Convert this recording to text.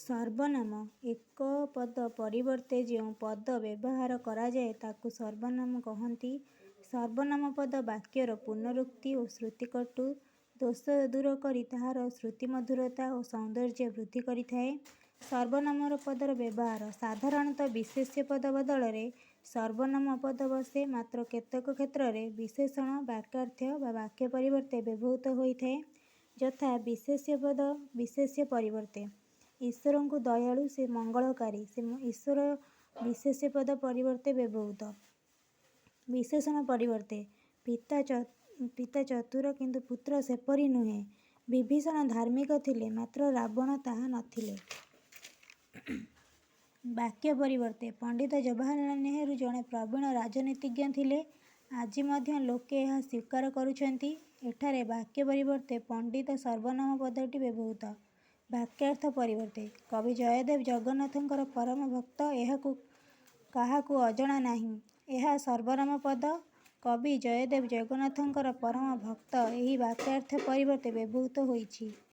ସର୍ବନାମ ଏକ ପଦ ପରିବର୍ତ୍ତେ ଯେଉଁ ପଦ ବ୍ୟବହାର କରାଯାଏ, ତାକୁ ସର୍ବନାମ କହନ୍ତି। ସର୍ବନାମ ପଦ ବାକ୍ୟର ପୁନରୁକ୍ତି ଓ ଶ୍ରୁତିକଟୁ ଦୋଷ ଦୂର କରି ତାହାର ଶ୍ରୁତିମଧୁରତା ଓ ସୌନ୍ଦର୍ଯ୍ୟ ବୃଦ୍ଧି କରିଥାଏ। ସର୍ବନାମ ପଦର ବ୍ୟବହାର ସାଧାରଣତଃ ବିଶେଷ୍ୟ ପଦ ବଦଳରେ ସର୍ବନାମ ପଦ ବସେ ମାତ୍ର କେତେକ କ୍ଷେତ୍ରରେ ବିଶେଷଣ ବାକ୍ୟାର୍ଥ ବା ବାକ୍ୟ ପରିବର୍ତ୍ତେ ବ୍ୟବହୃତ ହୋଇଥାଏ। ଯଥା ବିଶେଷ୍ୟ ପଦ ବିଶେଷ୍ୟ ପରିବର୍ତ୍ତେ ଈଶ୍ୱରଙ୍କୁ ଦୟାଳୁ, ସେ ମଙ୍ଗଳକାରୀ। ସେ ଈଶ୍ୱର ବିଶେଷ୍ୟ ପଦ ପରିବର୍ତ୍ତେ ବ୍ୟବହୃତ। ବିଶେଷଣ ପରିବର୍ତ୍ତେ ପିତା ଚତୁର, କିନ୍ତୁ ପୁତ୍ର ସେପରି ନୁହେଁ। ବିଭୀଷଣ ଧାର୍ମିକ ଥିଲେ, ମାତ୍ର ରାବଣ ତାହା ନ ଥିଲେ। ବାକ୍ୟ ପରିବର୍ତ୍ତେ ପଣ୍ଡିତ ଜବାହରଲାଲ ନେହେରୁ ଜଣେ ପ୍ରବୀଣ ରାଜନୀତିଜ୍ଞ ଥିଲେ। ଆଜି ମଧ୍ୟ ଲୋକେ ଏହା ସ୍ୱୀକାର କରୁଛନ୍ତି। ଏଠାରେ ବାକ୍ୟ ପରିବର୍ତ୍ତେ ପଣ୍ଡିତ ସର୍ବନାମ ପଦଟି ବ୍ୟବହୃତ। ବାକ୍ୟାର୍ଥ ପରିବର୍ତ୍ତେ କବି ଜୟଦେବ ଜଗନ୍ନାଥଙ୍କର ପରମ ଭକ୍ତ ଏହା କାହାକୁ ଅଜଣା ନାହିଁ। ଏହା ସର୍ବନାମ ପଦ। କବି ଜୟଦେବ ଜଗନ୍ନାଥଙ୍କର ପରମ ଭକ୍ତ ଏହି ବାକ୍ୟାର୍ଥ ପରିବର୍ତ୍ତେ ବ୍ୟବହୃତ ହୋଇଛି।